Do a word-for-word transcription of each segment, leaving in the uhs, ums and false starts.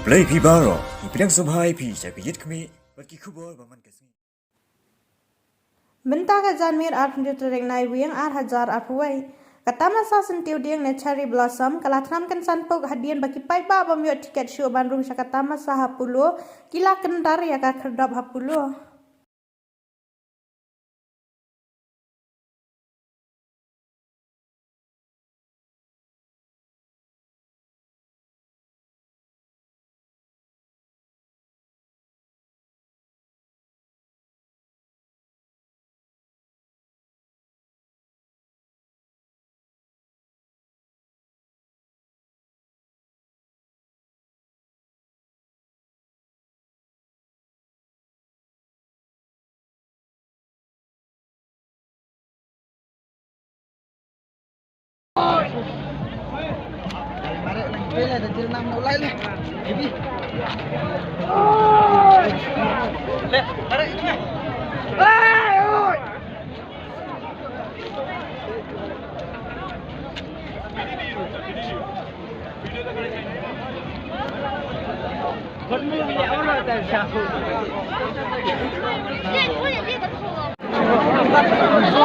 Khublei phi baroh, ngi pdiang sngewbha ïa phi sha ka Ïit Khmih bad ki khubor ba man ka sngi. Mynta ka janmiet arphew hynriew tarik Naiwieng ar hajar arphew wei, ka tamasa Syntiew Dieng ne Cherry Blossom ka la thnam kynsan puk hadien ba ki paidbah bym ïoh tiket shuh ban rung sha ka tamasa ha Polo ki la kyndar ïa ka khyrdop ha Polo.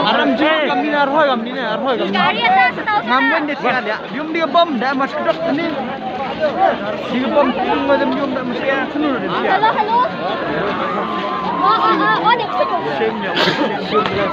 Aram jing kam ni na arhoi kam ni na arhoi kam ni. Ngam wen de tiga dia. Dium dia bom da mas kedok ni. Dia bom tung ngadem dium da mas ya sunu de tiga. Hello, hello. Oh, oh, oh, oh, dia sunu. Shame ya. Shame ya.